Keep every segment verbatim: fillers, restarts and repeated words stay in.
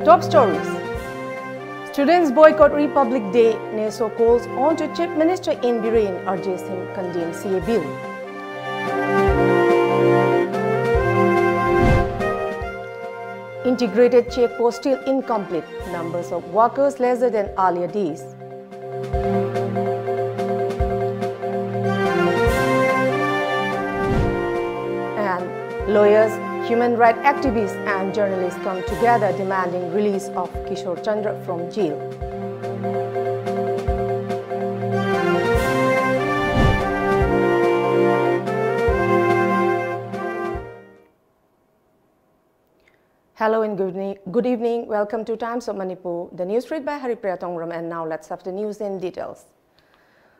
Top stories. Students boycott Republic Day, NESO calls on to Chief Minister N Biren, urges him condemn C A bill. Integrated check post still incomplete, numbers of workers lesser than earlier days. And lawyers, human rights activists and journalists come together demanding release of Kishore Chandra from jail. Hello and good evening. Good evening. Welcome to Times of Manipur. The news read by Haripriya Tongram, and now let's have the news in details.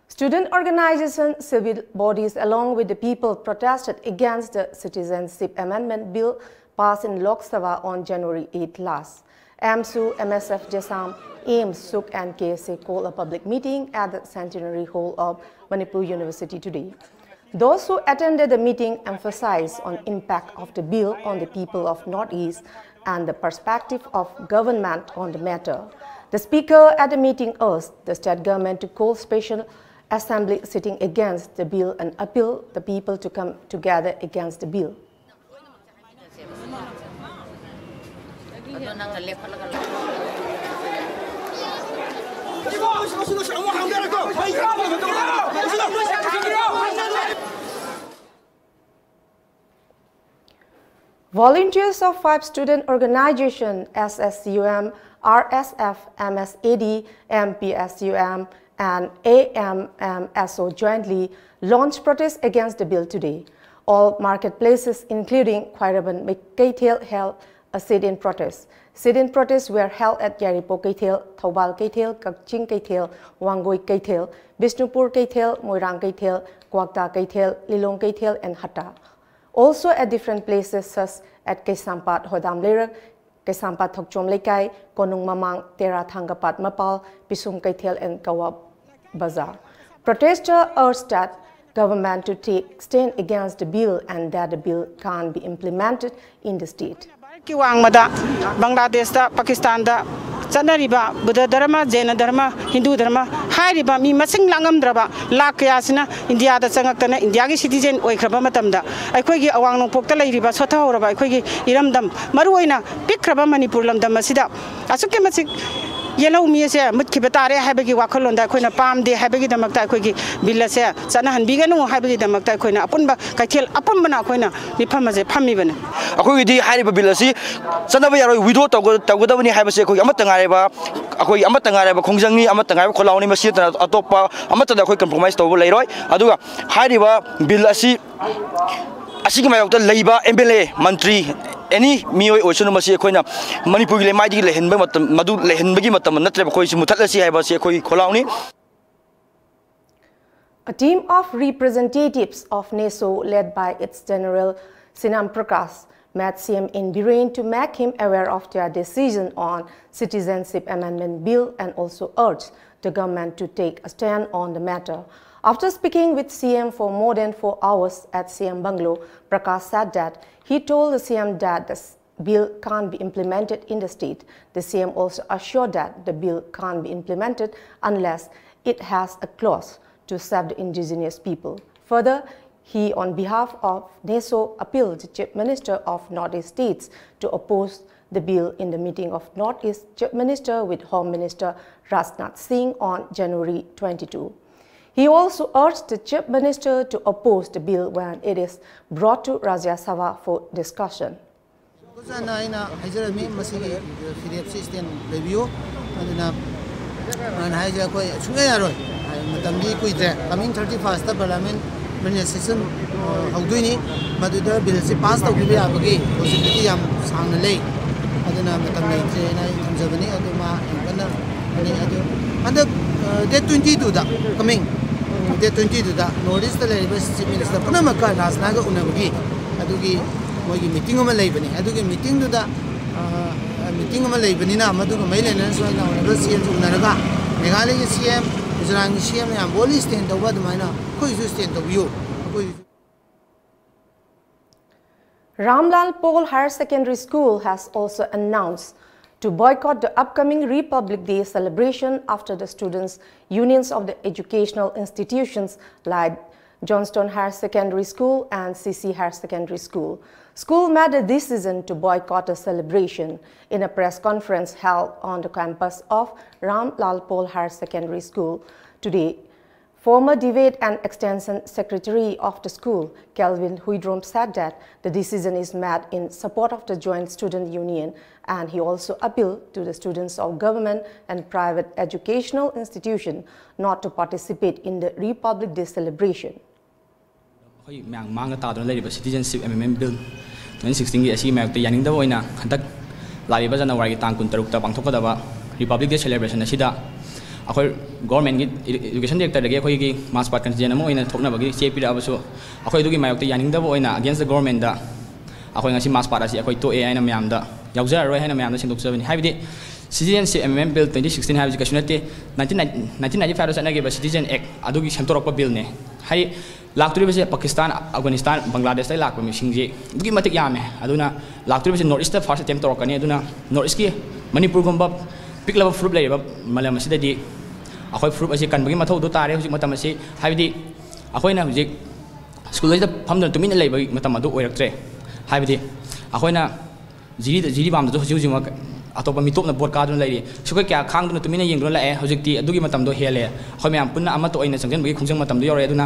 Student organization, civil bodies along with the people protested against the Citizenship Amendment Bill passed in Lok Sabha on January eighth last. AMSU, MSF Jasam, AIMS, SUK and K S A called a public meeting at the Centenary Hall of Manipur University today. Those who attended the meeting emphasized on impact of the bill on the people of Northeast and the perspective of government on the matter. The speaker at the meeting urged the state government to call special assembly sitting against the bill and appeal the people to come together against the bill. Volunteers of five student organization, SSCUM, RSF, MSAD, MPSUM, and AMMSO jointly launched protest against the bill today. All marketplaces, including Khwairaban Keithel, held a sit-in protest. Sit-in protests were held at Yairipok Keithel, Thoubal Keithel, Kakching Keithel, Wangoi Keithel, Bishnupur Keithel, Moirang Keithel, Kwakta Keithel, Lilong Keithel, and Hatta. Also at different places such at Kaisampat Hodam Leirak, Kaisampat Thokchom Leikai, Konung Mamang, Tera Thangapat Mapal, Pisum Keithel, and Kawa Bazar. Protesters urged that government to take stand against the bill and that the bill can't be implemented in the state. ꯀꯤ ꯋꯥꯡꯃꯗ ꯕꯪꯒ꯭ꯂꯥꯗꯦꯁꯇ, ꯄꯥꯀꯤꯁꯇꯥꯟꯗ ꯆꯠꯅꯔꯤꯕ ꯕꯨꯙ ꯙꯔꯃ, ꯖꯩꯅ ꯙꯔꯃ, ꯍꯤꯟꯗꯨ ꯙꯔꯃ ꯍꯥꯏꯔꯤꯕ ꯃꯤ ꯃꯁꯤꯡ ꯂꯥꯡꯉꯝꯗ꯭ꯔꯕ ꯂꯥꯈ ꯀꯌꯥꯁꯤꯅ ꯏꯟꯗꯤꯌꯥꯗ ꯆꯪꯉꯛꯇꯅ ꯏꯟꯗꯤꯌꯥꯒꯤ ꯁꯤꯇꯤꯖꯦꯟ ꯑꯣꯏꯈ꯭ꯔꯕ ꯃꯇꯝꯗ, ꯑꯩꯈꯣꯏꯒꯤ ꯑꯋꯥꯡ ꯅꯣꯡꯄꯣꯛꯇ ꯂꯩꯔꯤꯕ ꯁꯣꯠꯊꯍꯧꯔꯕ ꯑꯩꯈꯣꯏꯒꯤ ꯏꯔꯝꯗꯝ, ꯃꯔꯨꯑꯣꯏꯅ ꯄꯤꯛꯈ꯭ꯔꯕ ꯃꯅꯤꯄꯨꯔ ꯂꯝꯗꯝ ꯑꯁꯤꯗ ꯑꯁꯨꯛꯀꯤ ꯃꯇꯤꯛ ꯌꯦꯜꯍꯧꯃꯤ ꯑꯁꯦ ꯃꯨꯠꯈꯤꯕ ꯇꯥꯔꯦ ꯍꯥꯏꯕꯒꯤ ꯋꯥꯈꯜꯂꯣꯟꯗ ꯑꯩꯈꯣꯏꯅ ꯄꯥꯝꯗꯦ ꯍꯥꯏꯕꯒꯤꯗꯃꯛꯇ, ꯑꯩꯈꯣꯏꯒꯤ ꯕꯤꯜ ꯑꯁꯦ ꯆꯠꯅꯍꯟꯕꯤꯒꯅꯨ ꯍꯥꯏꯕꯒꯤꯗꯃꯛꯇ ꯑꯩꯈꯣꯏꯅ ꯑꯄꯨꯟꯕ ꯀꯩꯊꯦꯜ ꯑꯄꯨꯝꯕꯅ ꯑꯩꯈꯣꯏꯅ ꯃꯤꯐꯝ ꯑꯁꯦ ꯐꯝꯃꯤꯕꯅꯤ꯫ ꯑꯩꯈꯣꯏꯒꯤꯗꯤ ꯍꯥꯏꯔꯤꯕ ꯕꯤꯜ ꯑꯁꯤ ꯆꯠꯅꯕ ꯌꯥꯔꯣꯏ, ꯋꯤꯗ꯭ꯔꯣ ꯇꯧꯒ-, ꯇꯧꯒꯗꯕꯅꯤ ꯍꯥꯏꯕꯁꯤ ꯑꯩꯈꯣꯏꯒꯤ ꯑꯃꯠꯇ ꯉꯥꯏꯔꯕ, ꯑꯩꯈꯣꯏꯒꯤ ꯑꯃꯠꯇ ꯉꯥꯏꯔꯕ ꯈꯣꯡꯖꯪꯅꯤ, ꯑꯃꯠꯇ ꯉꯥꯏꯔꯕ ꯈꯣꯜꯂꯥꯎꯅꯤ꯫ ꯃꯁꯤ ꯅꯠꯇꯅ ꯑꯇꯣꯞꯄ ꯑꯃꯠꯇꯗ ꯑꯩꯈꯣꯏ ꯀꯝꯄ꯭ꯔꯣꯃꯥꯏꯁ ꯇꯧꯕ ꯂꯩꯔꯣꯏ꯫ ꯑꯗꯨꯒ ꯍꯥꯏꯔꯤꯕ ꯕꯤꯜ ꯑꯁꯤ, ꯑꯁꯤꯒꯤ ꯃꯥꯌꯣꯛꯇ ꯂꯩꯕ ꯑꯦꯝ ꯑꯦꯜ ꯑꯦ, ꯃꯟꯇ꯭ꯔꯤ, ꯑꯦꯅꯤ ꯃꯤꯑꯣꯏ ꯑꯣꯏꯁꯅꯨ, ꯃꯁꯤ ꯑꯩꯈꯣꯏꯅ ꯃꯅꯤꯄꯨꯔꯒꯤ ꯂꯩꯃꯥꯏꯗꯒꯤ ꯂꯩꯍꯟꯕ ꯃꯇꯝ, ꯃꯗꯨ ꯂꯩꯍꯟꯕꯒꯤ ꯃꯇꯝ ꯅꯠꯇ꯭ꯔꯦꯕ꯫ ꯑꯩꯈꯣꯏꯁꯤ ꯃꯨꯊꯠꯂꯁꯤ ꯍꯥꯏꯕꯁꯤ ꯑꯩꯈꯣꯏꯒꯤ ꯈꯣꯜꯂꯥꯎꯅꯤ꯫ A team of representatives of NESO, led by its General Sinam Prakash, met C M N Biren to make him aware of their decision on Citizenship Amendment Bill and also urged the government to take a stand on the matter. After speaking with C M for more than four hours at C M Bungalow, Prakash said that he told the C M that the bill can't be implemented in the state. The C M also assured that the bill can't be implemented unless it has a clause to save the indigenous people. Further, he, on behalf of NESO, appealed the Chief Minister of Northeast States to oppose the bill in the meeting of Northeast Chief Minister with Home Minister Rajnath Singh on January twenty-two. He also urged the Chief Minister to oppose the bill when it is brought to Rajya Sabha for discussion. ꯈꯨꯖꯥꯟꯅ ꯑꯩꯅ ꯍꯥꯏꯖꯔꯝꯃꯤ, ꯃꯁꯤꯒꯤ ꯐꯤꯔꯦꯞꯁꯤ stand ꯂꯩꯕꯤꯌꯨ꯫ ꯑꯗꯨꯅ, ꯑꯗꯨꯅ ꯍꯥꯏꯁꯦ ꯑꯩꯈꯣꯏ ꯁꯨꯡꯌꯥ ꯌꯥꯔꯣꯏ꯫ ꯃꯇꯝꯗꯤ ꯀꯨꯏꯗ꯭ꯔꯦ, coming thirty first parliament, permanent session, ꯑ, ꯍꯧꯗꯣꯏꯅꯤ꯫ ꯃꯗꯨꯗ ꯕꯤꯜꯁꯤ ꯄꯥꯁ ꯇꯧꯕꯤꯕ ꯌꯥꯕꯒꯤ possibility ꯌꯥꯝ ꯁꯥꯡꯅ ꯂꯩ꯫ ꯑꯗꯨꯅ ꯃꯇꯝ ꯂꯩꯇ꯭ꯔꯦꯅ ꯑꯩ ꯊꯝꯖꯕꯅꯤ꯫ ꯑꯗꯨ ꯃꯥ ꯌꯥꯝ ꯀꯟꯅ ꯍꯣꯠꯅꯩ꯫ ꯑꯗꯨ ꯍꯟꯗꯛ, ꯑ, date twenty two ꯗ, coming date twenty two ꯗ North East ꯇ ꯂꯩꯔꯤꯕ Chief Minister ꯄꯨꯝꯅꯃꯛꯀ ꯔꯥꯖꯅꯥꯒ ꯎꯅꯕꯒꯤ ꯑꯗꯨꯒꯤ ꯃꯣꯏꯒꯤ meeting ꯑꯃ ꯂꯩꯕꯅꯤ꯫ ꯑꯗꯨꯒꯤ meeting ꯗꯨꯗ, ꯑ, meeting ꯑꯃ ꯂꯩꯕꯅꯤꯅ ꯃꯗꯨꯒ ꯃꯔꯤ ꯂꯩꯅꯅꯁꯨ ꯑꯩꯅ Honourable C M ꯁꯨ ꯎꯅꯔꯒ ꯃꯦꯘꯥꯂꯌꯒꯤ C M, ꯃꯤꯖꯣꯔꯥꯝꯒꯤ C M ꯅ ꯌꯥꯝ boldly stand ꯇꯧꯕ ꯑꯗꯨꯃꯥꯏꯅ ꯑꯩꯈꯣꯏꯒꯤꯁꯨ stand ꯇꯧꯕꯤꯌꯨ꯫ ꯑꯩꯈꯣꯏꯒꯤꯁꯨ Ramlal Paul Higher Secondary School has also announced to boycott the upcoming Republic Day celebration after the students' unions of the educational institutions like Johnstone Higher Secondary School and C C Higher Secondary School. School made a decision to boycott the celebration. In a press conference held on the campus of Ramlal Paul Higher Secondary School today, former Debate and Extension Secretary of the school, Kelvin Huidrom, said that the decision is made in support of the Joint Student Union, and he also appealed to the students of government and private educational institution not to participate in the Republic Day celebration. ꯑꯩꯈꯣꯏ ꯃꯌꯥꯝ ꯃꯥꯡꯗ ꯇꯥꯗꯨꯅ ꯂꯩꯔꯤꯕ Citizenship Amendment Bill twenty sixteen ꯒꯤ ꯑꯁꯤꯒꯤ ꯃꯥꯌꯣꯛꯇ ꯌꯥꯅꯤꯡꯗꯕ ꯑꯣꯏꯅ ꯍꯟꯗꯛ ꯂꯥꯛꯂꯤꯕ ꯖꯅꯋꯥꯔꯤꯒꯤ ꯇꯥꯡ ꯀꯨꯟꯇꯔꯨꯛꯇ ꯄꯥꯡꯊꯣꯛꯀꯗꯕ Republic Day celebration ꯑꯁꯤꯗ ꯑꯩꯈꯣꯏ government ꯀꯤ Education Director ꯗꯒꯤ ꯑꯩꯈꯣꯏꯒꯤ march past contingent ꯑꯃ ꯑꯣꯏꯅ ꯊꯣꯛꯅꯕꯒꯤ ꯆꯦ ꯄꯤꯔꯛꯑꯕꯁꯨ ꯑꯩꯈꯣꯏ ꯑꯗꯨꯒꯤ ꯃꯥꯌꯣꯛꯇ ꯌꯥꯅꯤꯡꯗꯕ ꯑꯣꯏꯅ against the government ꯗ ꯑꯩꯈꯣꯏ ꯉꯁꯤ march past ꯑꯁꯤ ꯑꯩꯈꯣꯏ ꯇꯣꯛꯑꯦ ꯍꯥꯏꯅ ꯃꯌꯥꯝꯗ ꯌꯥꯎꯖꯔꯔꯣꯏ ꯍꯥꯏꯅ ꯃꯌꯥꯝꯗ ꯁꯦꯡꯗꯣꯛꯆꯕꯅꯤ꯫ ꯍꯥꯏꯕꯗꯤ Citizenship Amendment Bill twenty sixteen ꯍꯥꯏꯕꯁꯤ ꯀꯩꯁꯨ ꯅꯠꯇꯦ, nineteen ninety five ꯗ ꯆꯠꯅꯈꯤꯕ Citizen Act ꯑꯗꯨꯒꯤ ꯁꯦꯝꯗꯣꯔꯛꯄ bill ꯅꯦ꯫ ꯍꯥꯏꯗꯤ ꯂꯥꯛꯇꯣꯔꯤꯕꯁꯦ ꯄꯥꯀꯤꯁꯇꯥꯟ, ꯑꯐꯒꯥꯅꯤꯁꯇꯥꯟ, ꯕꯪꯒ꯭ꯂꯥꯗꯦꯁꯇꯒꯤ ꯂꯥꯛꯄ ꯃꯤꯁꯤꯡꯁꯤ ꯑꯗꯨꯛꯀꯤ ꯃꯇꯤꯛ ꯌꯥꯝꯃꯦ꯫ ꯑꯗꯨꯅ ꯂꯥꯛꯇꯣꯔꯤꯕꯁꯦ North East ꯇ first attempt ꯇꯧꯔꯛꯀꯅꯤ꯫ ꯑꯗꯨꯅ North East ꯀꯤ ꯃꯅꯤꯄꯨꯔꯒꯨꯝꯕ ꯄꯤꯛꯂꯕ ꯐꯨꯔꯨꯞ ꯂꯩꯔꯤꯕ ꯃꯥꯂꯦꯝ ꯑꯁꯤꯗꯗꯤ ꯑꯩꯈꯣꯏ ꯐꯨꯔꯨꯞ ꯑꯁꯤ ꯀꯟꯕꯒꯤ ꯃꯊꯧꯗꯣ ꯇꯥꯔꯦ ꯍꯧꯖꯤꯛ ꯃꯇꯝ ꯑꯁꯤ꯫ ꯍꯥꯏꯕꯗꯤ ꯑꯩꯈꯣꯏꯅ ꯍꯧꯖꯤꯛ school ꯁꯤꯗ ꯐꯝꯗꯨꯅ ꯇꯨꯃꯤꯟꯅ ꯂꯩꯕꯒꯤ ꯃꯇꯝ ꯑꯗꯨ ꯑꯣꯏꯔꯛꯇ꯭ꯔꯦ꯫ ꯍꯥꯏꯕꯗꯤ ꯑꯩꯈꯣꯏꯅ ꯖꯤꯔꯤꯗ, ꯖꯤꯔꯤꯕꯥꯝꯗꯁꯨ ꯍꯧꯖꯤꯛ ꯍꯧꯖꯤꯛꯃꯛ ꯑꯇꯣꯞꯄ ꯃꯤꯇꯣꯞꯅ ꯚꯣꯠ ꯀꯥꯗꯨꯅ ꯂꯩꯔꯤ꯫ ꯁꯤꯈꯣꯏ ꯀꯌꯥ ꯈꯥꯡꯗꯨꯅ ꯇꯨꯃꯤꯟꯅ ꯌꯦꯡꯗꯨꯅ ꯂꯥꯛꯑꯦ꯫ ꯍꯧꯖꯤꯛꯇꯤ ꯑꯗꯨꯒꯤ ꯃꯇꯝꯗꯣ ꯍꯦꯜꯂꯦ꯫ ꯑꯩꯈꯣꯏ ꯃꯌꯥꯝ ꯄꯨꯟꯅ ꯑꯃꯠꯇ ꯑꯣꯏꯅ ꯆꯪꯁꯤꯟꯕꯒꯤ ꯈꯣꯡꯖꯪ ꯃꯇꯝꯗꯣ ꯌꯧꯔꯛꯑꯦ꯫ ꯑꯗꯨꯅ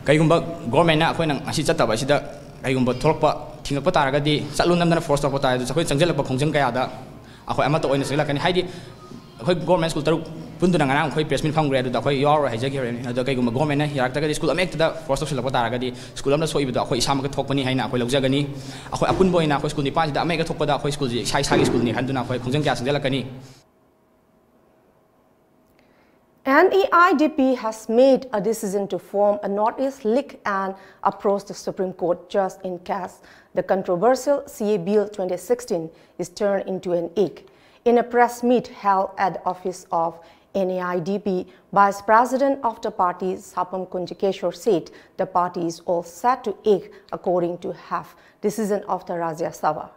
ꯀꯩꯒꯨꯝꯕ government ꯅ ꯑꯩꯈꯣꯏꯅ ꯉꯁꯤ ꯆꯠꯇꯕ ꯑꯁꯤꯗ ꯀꯩꯒꯨꯝꯕ ꯊꯣꯛꯂꯛꯄ, ꯊꯤꯡꯉꯛꯄ ꯇꯥꯔꯒꯗꯤ, ꯆꯠꯂꯨ ꯅꯝꯗꯅ force ꯇꯧꯔꯛꯄ ꯇꯥꯔꯒꯗꯤ, ꯑꯩꯈꯣꯏ ꯆꯪꯁꯤꯜꯂꯛꯄ ꯈꯣꯡꯖꯪ ꯀꯌꯥꯗ ꯑꯩꯈꯣꯏ ꯑꯃꯠꯇ ꯑꯣꯏꯅ ꯆꯪꯁꯤꯜꯂꯛꯀꯅꯤ꯫ ꯍꯥꯏꯗꯤ ꯑꯩꯈꯣꯏ government school ꯇꯔꯨꯛ ꯄꯨꯟꯗꯨꯅ ꯉꯔꯥꯡ ꯑꯩꯈꯣꯏ press meet ꯐꯝꯈ꯭ꯔꯦ꯫ ꯑꯗꯨꯗ ꯑꯩꯈꯣꯏ ꯌꯥꯎꯔꯔꯣꯏ ꯍꯥꯏꯖꯈꯤꯕꯅꯤ꯫ ꯑꯗꯣ ꯀꯩꯒꯨꯝꯕ government ꯅ ꯌꯥꯔꯛꯇ꯭ꯔꯒꯗꯤ, school ꯑꯃꯍꯦꯛꯇꯗ force ꯇꯧꯁꯤꯜꯂꯛꯄ ꯇꯥꯔꯒꯗꯤ, school ꯑꯃꯗ ꯁꯣꯛꯏꯕꯗꯣ ꯑꯩꯈꯣꯏ ꯏꯁꯥꯃꯛꯀꯤ ꯊꯣꯛꯄꯅꯤ ꯍꯥꯏꯅ ꯑꯩꯈꯣꯏ ꯂꯧꯖꯒꯅꯤ꯫ ꯑꯩꯈꯣꯏ ꯑꯄꯨꯟꯕ ꯑꯣꯏꯅ ꯑꯩꯈꯣꯏ school ꯅꯤꯄꯥꯟꯁꯤꯗ ꯑꯃꯍꯦꯛꯇ ꯊꯣꯛꯄꯗ ꯑꯩꯈꯣꯏ school ꯁꯤ ꯏꯁꯥ ꯏꯁꯥꯒꯤ school ꯅꯤ ꯈꯟꯗꯨꯅ ꯑꯩꯈꯣꯏ ꯈꯣꯡꯖꯪ ꯀꯌꯥ ꯆꯪꯁꯤꯜꯂꯛꯀꯅꯤ꯫ N E I D P has made a decision to form a Northeast League and approach the Supreme Court just in case the controversial C A Bill twenty sixteen is turned into an act. In a press meet held at the office of N A I D P Vice President of the party, Sapam Kunjakeshwar, said the party is all set to act according to have decision of the Rajya Sabha.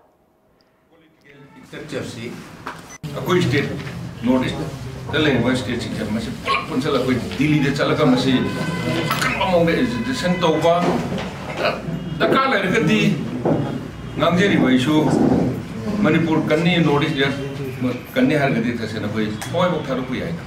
ꯏꯁꯇ꯭ꯔꯛꯆꯔꯁꯤ ꯑꯩꯈꯣꯏ state, north east ꯂꯩꯔꯤꯕ ꯁ꯭ꯇꯦꯠꯁꯤꯡꯁꯦ ꯃꯁꯤ ꯄꯨꯂꯞ ꯄꯨꯟꯁꯤꯜꯂꯒ ꯑꯩꯈꯣꯏ ꯗꯤꯜꯂꯤꯗ ꯆꯠꯂꯒ ꯃꯁꯤ ꯑꯀꯟꯕ ꯃꯑꯣꯡꯗ ꯑꯦꯖꯤꯇꯦꯁꯟ ꯇꯧꯕ, ꯗꯔꯀꯥꯔ ꯂꯩꯔꯒꯗꯤ ꯉꯥꯡꯖꯔꯤꯕ ꯏꯁꯨ ꯃꯅꯤꯄꯨꯔ ꯀꯟꯅꯤ, ꯅꯣꯔꯠ ꯏꯁ ꯀꯟꯅꯤ ꯍꯥꯏꯔꯒꯗꯤ ꯇꯁꯦꯡꯅ ꯑꯩꯈꯣꯏ ꯊꯋꯥꯏꯃꯛ ꯊꯥꯗꯣꯛꯄ ꯌꯥꯏꯗ꯫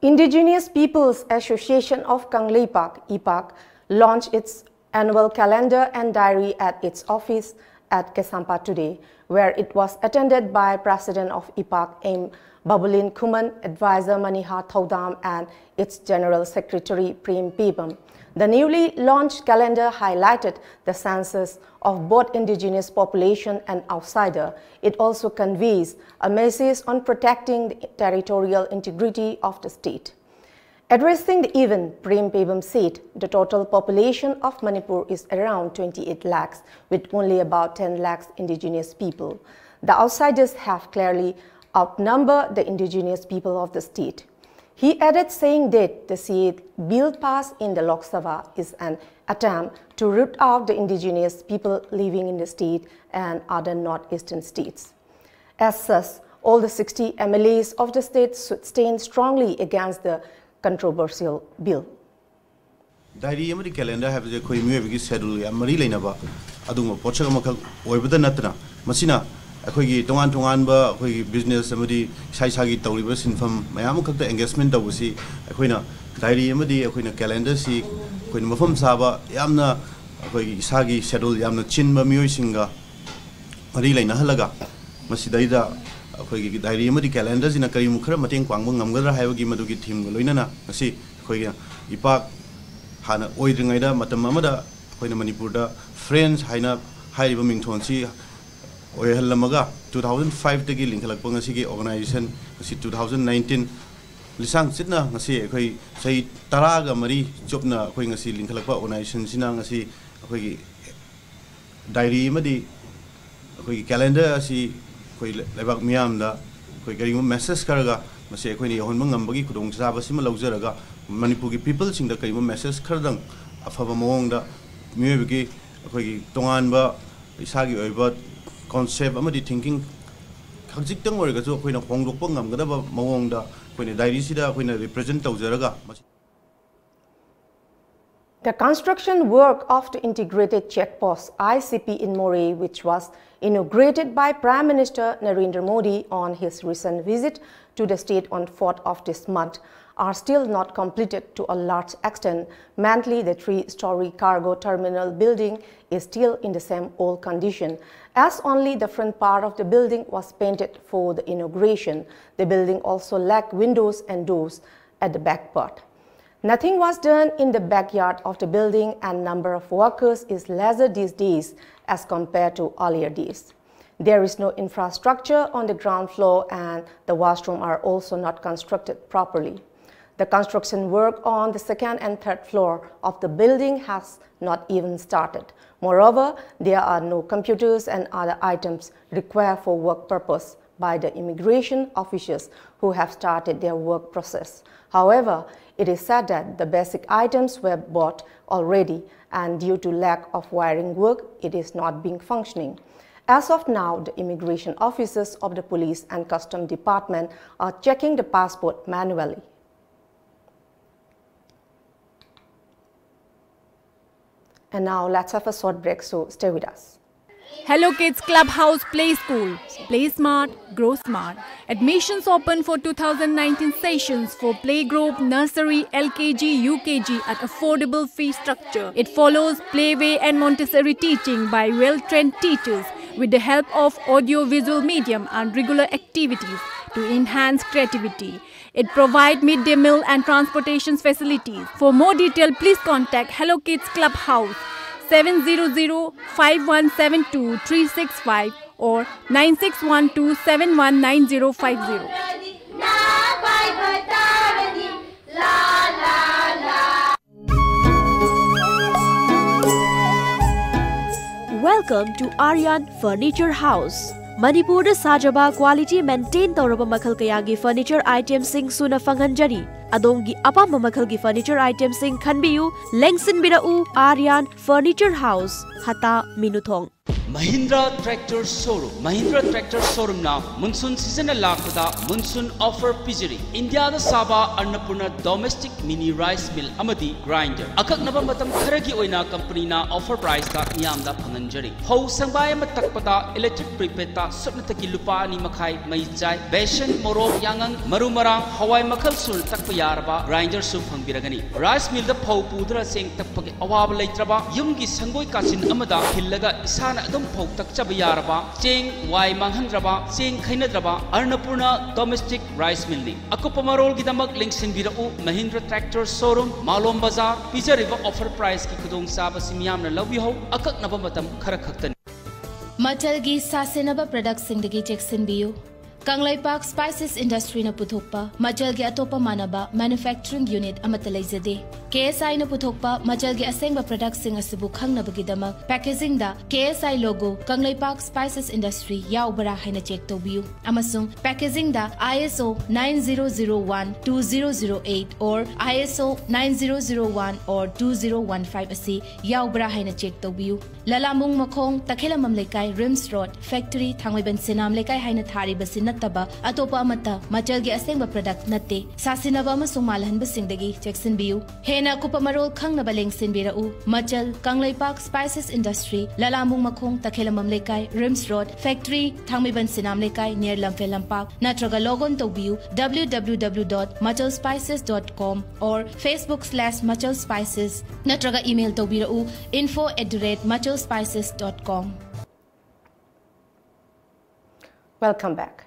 Indigenous Peoples Association of Kangleipak, IPAK, launched its annual calendar and diary at its office at Kaisampa today, where it was attended by President of IPAK M Babulin Khuman, Advisor Maniha Thoudam, and its General Secretary Prem Pibam. The newly launched calendar highlighted the census of both indigenous population and outsider. It also conveys a message on protecting the territorial integrity of the state. Addressing the event, Prem Pibam said the total population of Manipur is around twenty-eight lakhs, with only about ten lakhs indigenous people. The outsiders have clearly outnumbered the indigenous people of the state. He added, saying that the C A A bill passed in the Lok Sabha is an attempt to root out the indigenous people living in the state and other northeastern states. As such, all the sixty M L As of the state should stand strongly against the controversial bill. Diary ꯑꯃꯗꯤ calendar ꯍꯥꯏꯕꯁꯦ ꯑꯩꯈꯣꯏ ꯃꯤꯑꯣꯏꯕꯒꯤ schedule ꯌꯥꯝ ꯃꯔꯤ ꯂꯩꯅꯕ ꯑꯗꯨꯒꯨꯝꯕ ꯄꯣꯠꯁꯛ ꯑꯃꯈꯛ ꯑꯣꯏꯕꯗ ꯅꯠꯇꯅ, ꯃꯁꯤꯅ ꯑꯩꯈꯣꯏꯒꯤ ꯇꯣꯉꯥꯟ ꯇꯣꯉꯥꯟꯕ ꯑꯩꯈꯣꯏꯒꯤ ꯕꯤꯖꯤꯅꯦꯁ ꯑꯃꯗꯤ ꯏꯁꯥ ꯏꯁꯥꯒꯤ ꯇꯧꯔꯤꯕ ꯁꯤꯟꯐꯝ ꯃꯌꯥꯝ ꯑꯃꯈꯛꯇ ꯑꯦꯡꯒꯦꯖꯃꯦꯟ ꯇꯧꯕꯁꯤ ꯑꯩꯈꯣꯏꯅ ꯗꯥꯏꯔꯤ ꯑꯃꯗꯤ ꯑꯩꯈꯣꯏꯅ ꯀꯦꯂꯦꯟꯗꯔꯁꯤ ꯑꯩꯈꯣꯏꯅ ꯃꯐꯝ ꯆꯥꯕ, ꯌꯥꯝꯅ ꯑꯩꯈꯣꯏꯒꯤ ꯏꯁꯥꯒꯤ ꯁꯦꯗꯨꯜ ꯌꯥꯝꯅ ꯆꯤꯟꯕ ꯃꯤꯑꯣꯏꯁꯤꯡꯒ ꯃꯔꯤ ꯂꯩꯅꯍꯜꯂꯒ, ꯃꯁꯤꯗꯩꯗ ꯑꯩꯈꯣꯏꯒꯤ ꯗꯥꯏꯔꯤ ꯑꯃꯗꯤ ꯀꯦꯂꯦꯟꯗꯔꯁꯤꯅ ꯀꯔꯤꯒꯨꯝꯕ ꯈꯔ ꯃꯇꯦꯡ ꯄꯥꯡꯕ ꯉꯝꯒꯗ꯭ꯔꯥ ꯍꯥꯏꯕꯒꯤ ꯃꯗꯨꯒꯤ ꯊꯤꯝꯒ ꯂꯣꯏꯅꯅ ꯉꯁꯤ ꯑꯩꯈꯣꯏꯒꯤ ꯏꯄꯥꯛ ꯍꯥꯟꯅ ꯑꯣꯏꯗ꯭ꯔꯤꯉꯩꯗ ꯃꯇꯝ ꯑꯃꯗ ꯑꯩꯈꯣꯏꯅ ꯃꯅꯤꯄꯨꯔꯗ ꯐ꯭ꯔꯦꯟꯁ ꯍꯥꯏꯅ ꯍꯥꯏꯔꯤꯕ ꯃꯤꯡꯊꯣꯟꯁꯤ ꯑꯣꯏꯍꯜꯂꯝꯃꯒ, ꯇꯨ ꯊꯥꯎꯖꯟ ꯐꯥꯏꯚꯇꯒꯤ ꯂꯤꯡꯈꯠꯂꯛꯄ ꯉꯁꯤꯒꯤ ꯑꯣꯔꯒꯅꯥꯏꯖꯦꯁꯟ ꯑꯁꯤ ꯇꯨ ꯊꯥꯎꯖꯟ ꯅꯥꯏꯟꯇꯤꯟ ꯂꯤꯁꯥꯡ ꯆꯤꯠꯅ ꯉꯁꯤ ꯑꯩꯈꯣꯏ ꯆꯍꯤ ꯇꯔꯥꯒ ꯃꯔꯤ ꯆꯨꯞꯅ ꯑꯩꯈꯣꯏ ꯉꯁꯤ ꯂꯤꯡꯈꯠꯂꯛꯄ ꯑꯣꯔꯒꯅꯥꯏꯖꯦꯁꯟꯁꯤꯅ ꯉꯁꯤ ꯑꯩꯈꯣꯏꯒꯤ ꯗꯥꯏꯔꯤ ꯑꯃꯗꯤ ꯑꯩꯈꯣꯏꯒꯤ ꯀꯦꯂꯦꯟꯗꯔ ꯑꯁꯤ ꯑꯩꯈꯣꯏ ꯂꯩꯕꯥꯛ ꯃꯤꯌꯥꯝꯗ ꯑꯩꯈꯣꯏ ꯀꯔꯤꯒꯨꯝꯕ ꯃꯦꯁꯦꯖ ꯈꯔꯒ ꯃꯁꯤ ꯑꯩꯈꯣꯏꯅ ꯌꯧꯍꯟꯕ ꯉꯝꯕꯒꯤ ꯈꯨꯗꯣꯡꯆꯥꯕꯁꯤꯃ ꯂꯧꯖꯔꯒ, ꯃꯅꯤꯄꯨꯔꯒꯤ ꯄꯤꯄꯜꯁꯤꯡꯗ ꯀꯔꯤꯒꯨꯝꯕ ꯃꯦꯁꯦꯖ ꯈꯔꯗꯪ ꯑꯐꯕ ꯃꯑꯣꯡꯗ ꯃꯤꯑꯣꯏꯕꯒꯤ ꯑꯩꯈꯣꯏꯒꯤ ꯇꯣꯉꯥꯟꯕ ꯏꯁꯥꯒꯤ ꯑꯣꯏꯕ ꯀꯣꯟꯁꯦꯞ ꯑꯃꯗꯤ ꯊꯤꯡꯀꯤꯡ ꯈꯖꯤꯛꯇꯪ ꯑꯣꯏꯔꯒꯁꯨ ꯑꯩꯈꯣꯏꯅ ꯍꯣꯡꯗꯣꯛꯄ ꯉꯝꯒꯗꯕ ꯃꯑꯣꯡꯗ ꯑꯩꯈꯣꯏꯅ ꯗꯥꯏꯔꯤꯁꯤꯗ ꯑꯩꯈꯣꯏꯅ ꯔꯤꯄ꯭ꯔꯖꯦꯟ ꯇꯧꯖꯔꯒ ꯃꯁꯤ The construction work of the Integrated Check Post, I C P, in Moreh, which was inaugurated by Prime Minister Narendra Modi on his recent visit to the state on fourth of this month, are still not completed to a large extent. Mainly, the three-story cargo terminal building is still in the same old condition, as only the front part of the building was painted for the inauguration. The building also lacked windows and doors at the back part. Nothing was done in the backyard of the building, and number of workers is lesser these days as compared to earlier days. There is no infrastructure on the ground floor, and the washrooms are also not constructed properly. The construction work on the second and third floor of the building has not even started. Moreover, there are no computers and other items required for work purpose by the immigration officials who have started their work process. However, it is said that the basic items were bought already, and due to lack of wiring work, it is not being functioning. As of now, the immigration officers of the police and custom department are checking the passport manually. And now let's have a short break, so stay with us. Hello Kids Clubhouse Play School. Play smart, grow smart. Admissions open for two thousand nineteen sessions for playgroup, nursery, L K G, U K G at affordable fee structure. It follows playway and Montessori teaching by well-trained teachers with the help of audio-visual medium and regular activities to enhance creativity. It provides midday meal and transportation facilities. For more detail, please contact Hello Kids Clubhouse, seven zero zero five one seven two three six five or nine six one two seven one nine zero five zero. Welcome to Aryan Furniture House. ꯃꯅꯤꯄꯨꯔꯗ ꯁꯥꯖꯕ quality maintain ꯇꯧꯔꯕ ꯃꯈꯜ ꯀꯌꯥꯒꯤ furniture itemꯁꯤꯡ ꯁꯨꯅ ꯐꯪꯍꯟꯖꯔꯤ꯫ ꯑꯗꯣꯝꯒꯤ ꯑꯄꯥꯝꯕ ꯃꯈꯜꯒꯤ furniture itemꯁꯤꯡ ꯈꯟꯕꯤꯌꯨ, ꯂꯦꯡꯁꯤꯟꯕꯤꯔꯛꯎ Aryan Furniture House, ꯍꯇꯥ, ꯃꯤꯅꯨꯊꯣꯡ꯫ Mahindra Tractor Showroom꯫ Mahindra Tractor Showroomꯅ monsoon seasonꯅ ꯂꯥꯛꯄꯗ monsoon offer ꯄꯤꯖꯔꯤ꯫ ꯏꯟꯗꯤꯌꯥꯗ ꯁꯥꯕ ꯑꯟꯅꯄꯨꯔꯅ domestic mini rice mill ꯑꯃꯗꯤ grinder ꯑꯀꯛꯅꯕ ꯃꯇꯝ ꯈꯔꯒꯤ ꯑꯣꯏꯅ ꯀꯝꯄꯅꯤꯅ offer priceꯇ ꯃꯤꯌꯥꯝꯗ ꯐꯪꯍꯟꯖꯔꯤ꯫ ꯐꯧ ꯁꯪꯕꯥꯏ ꯑꯃ ꯇꯛꯄꯗ electric prepaidꯇ ꯁꯨꯞꯅꯇꯒꯤ ꯂꯨꯄꯥ ꯑꯅꯤ ꯃꯈꯥꯏ ꯃꯩ ꯆꯥꯏ꯫ ꯕꯦꯁꯟ, ꯃꯣꯔꯣꯛ, ꯌꯥꯉꯪ, ꯃꯔꯨ ꯃꯔꯥꯡ, ꯍꯋꯥꯏ ꯃꯈꯜ ꯁꯨꯅ ꯇꯛꯄ ꯌꯥꯔꯕ grinderꯁꯨ ꯐꯪꯕꯤꯔꯒꯅꯤ꯫ Rice millꯗ ꯐꯧ ꯄꯨꯗꯨꯅ ꯆꯦꯡ ꯇꯛꯄꯒꯤ ꯑꯋꯥꯕ ꯂꯩꯇ꯭ꯔꯕ, ꯌꯨꯝꯒꯤ ꯁꯪꯒꯣꯏ ꯀꯥꯆꯤꯟ ꯑꯃꯗ ꯈꯤꯜꯂꯒ ꯏꯁꯥꯅ ꯑꯗꯨꯝ ꯐꯧ ꯇꯛꯆꯕ ꯌꯥꯔꯕ, ꯆꯦꯡ ꯋꯥꯏ ꯃꯥꯡꯍꯟꯗ꯭ꯔꯕ, ꯆꯦꯡ ꯈꯩꯅꯗ꯭ꯔꯕ ꯑꯟꯅꯄꯨꯔꯅ domestic rice millꯅꯤ꯫ ꯑꯀꯨꯞꯄ ꯃꯔꯣꯜꯒꯤꯗꯃꯛ ꯂꯦꯡꯁꯤꯟꯕꯤꯔꯛꯎ Mahindra Tractor Showroom, ꯃꯥꯂꯣꯝ ꯕꯖꯥꯔ꯫ ꯄꯤꯖꯔꯤꯕ offer priceꯀꯤ ꯈꯨꯗꯣꯡꯆꯥꯕꯁꯤ ꯃꯤꯌꯥꯝꯅ ꯂꯧꯕꯤꯍꯧ, ꯑꯀꯛꯅꯕ ꯃꯇꯝ ꯈꯔ ꯈꯛꯇꯅꯤ꯫ ꯃꯆꯜꯒꯤ ꯁꯥꯁꯤꯟꯅꯕ productꯁꯤꯡꯗꯒꯤ ꯆꯦꯛꯁꯤꯟꯕꯤꯌꯨ꯫ ꯀꯪꯂꯩꯄꯥꯛ Spices Industryꯅ ꯄꯨꯊꯣꯛꯄ ꯃꯆꯜꯒꯤ ꯑꯇꯣꯞꯄ ꯃꯥꯟꯅꯕ manufacturing unit ꯑꯃꯠꯇ ꯂꯩꯖꯗꯦ꯫ KSIꯅ ꯄꯨꯊꯣꯛꯄ ꯃꯆꯜꯒꯤ ꯑꯁꯦꯡꯕ productꯁꯤꯡ ꯑꯁꯤꯕꯨ ꯈꯪꯅꯕꯒꯤꯗꯃꯛ packagingꯗ KSI logo Kangleipak Spices Industry ꯌꯥꯎꯕ꯭ꯔꯥ ꯍꯥꯏꯅ check ꯇꯧꯕꯤꯌꯨ, ꯑꯃꯁꯨꯡ packagingꯗ ISO nine zero zero one two zero zero eight or ISO nine zero zero one or two zero one five ꯑꯁꯤ ꯌꯥꯎꯕ꯭ꯔꯥ ꯍꯥꯏꯅ check ꯇꯧꯕꯤꯌꯨ꯫ ꯂꯂꯥꯃꯨꯡ ꯃꯈꯣꯡ, ꯇꯈꯦꯂꯝꯕꯝ ꯂꯩꯀꯥꯏ, RIMS Road, factory, ꯊꯥꯡꯃꯩꯕꯟ ꯁꯤꯅꯥꯝ ꯂꯩꯀꯥꯏ ꯍꯥꯏꯅ ꯊꯥꯔꯤꯕꯁꯤ ꯅꯠꯇꯕ ꯑꯇꯣꯞꯄ ꯑꯃꯠꯇ ꯃꯆꯜꯒꯤ ꯑꯁꯦꯡꯕ product ꯅꯠꯇꯦ꯫ ꯁꯥꯁꯤꯟꯅꯕ ꯑꯃꯁꯨꯡ ꯃꯥꯜꯍꯟꯕꯁꯤꯡꯗꯒꯤ ꯆꯦꯛꯁꯤꯟꯕꯤꯌꯨ꯫ ꯍꯦꯟꯅ ꯑꯀꯨꯞꯄ ꯃꯔꯣꯜ ꯈꯪꯅꯕ ꯂꯦꯡꯁꯤꯟꯕꯤꯔꯛꯎ ꯃꯆꯜ, ꯀꯪꯂꯩꯄꯥꯛ Spices Industry, ꯂꯂꯥꯃꯨꯡ ꯃꯈꯣꯡ, ꯇꯈꯦꯂꯝꯕꯝ ꯂꯩꯀꯥꯏ, RIMS Road, factory, ꯊꯥꯡꯃꯩꯕꯟ ꯁꯤꯅꯥꯝ ꯂꯩꯀꯥꯏ, near ꯂꯝꯐꯦꯜ ꯂꯝꯄꯥꯛ, ꯅꯠꯇ꯭ꯔꯒ log on ꯇꯧꯕꯤꯌꯨ W W W dot machal spices dot com or Facebook slash machal spices, ꯅꯠꯇ꯭ꯔꯒ email ꯇꯧꯕꯤꯔꯛꯎ info at the rate machal spices dot com. Welcome back.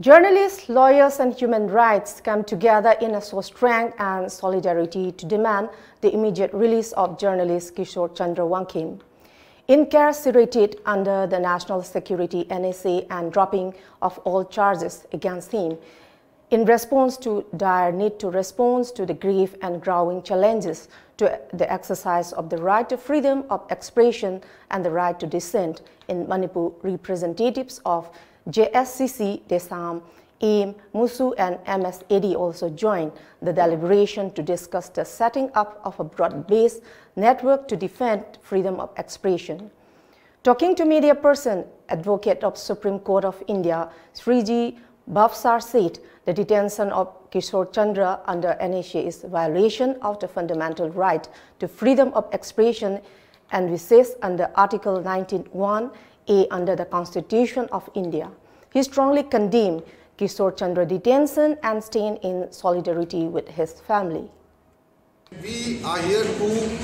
Journalists, lawyers, and human rights come together in a show strength and solidarity to demand the immediate release of journalist Kishore Chandra Wankhim, incarcerated under the National Security, N S A, and dropping of all charges against him. In response to dire need to respond to the grave and growing challenges to the exercise of the right to freedom of expression and the right to dissent in Manipur, representatives of J S C C, DESAM, AIM, MUSU and M S A D also joined the deliberation to discuss the setting up of a broad-based network to defend freedom of expression. Talking to media person, advocate of Supreme Court of India, Sriji Bhavsar said the detention of Kishore Chandra under N S A is violation of the fundamental right to freedom of expression and recess under Article nineteen one A under the Constitution of India. He strongly condemned Kishore Chandra detention and stand in solidarity with his family. We are here to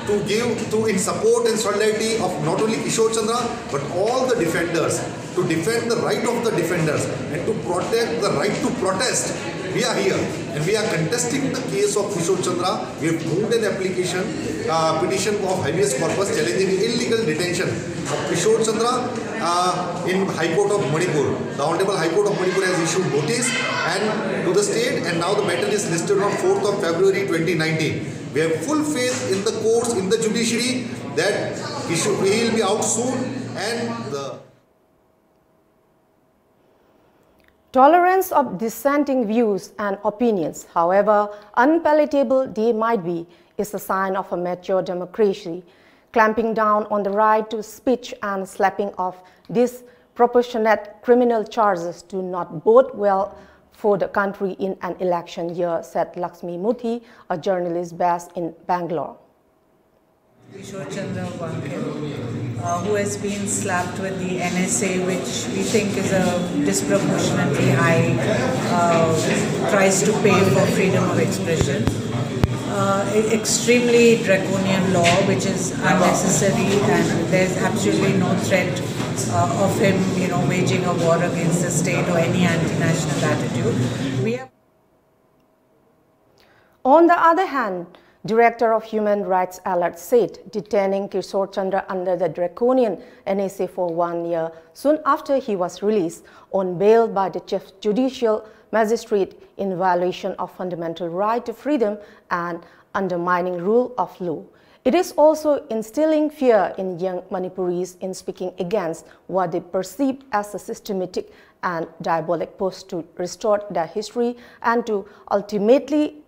to give to in support and solidarity of not only Kishore Chandra but all the defenders, to defend the right of the defenders and to protect the right to protest. We are here and we are contesting the case of Kishore Chandra. We have moved an application, uh, petition of habeas corpus challenging illegal detention of Kishore Chandra uh, in High Court of Manipur. The Honorable High Court of Manipur has issued notice and to the state, and now the matter is listed on fourth of February twenty nineteen. We have full faith in the courts, in the judiciary, that he, should, he will be out soon. And the Tolerance of dissenting views and opinions, however unpalatable they might be, is a sign of a mature democracy. Clamping down on the right to speech and slapping off disproportionate criminal charges do not bode well for the country in an election year, said Lakshmi Muthi, a journalist based in Bangalore. Kishore Chandra Wankhede, uh, who has been slapped with the N S A, which we think is a disproportionately high uh, price to pay for freedom of expression. Uh, e- extremely draconian law, which is unnecessary, and there's absolutely no threat uh, of him, you know, waging a war against the state or any anti-national attitude. We have On the other hand, Director of Human Rights Alert said detaining Kishore Chandra under the draconian N S A for one year soon after he was released on bail by the Chief Judicial Magistrate in violation of fundamental right to freedom and undermining rule of law. It is also instilling fear in young Manipuris in speaking against what they perceive as a systematic and diabolic push to restore their history and to ultimately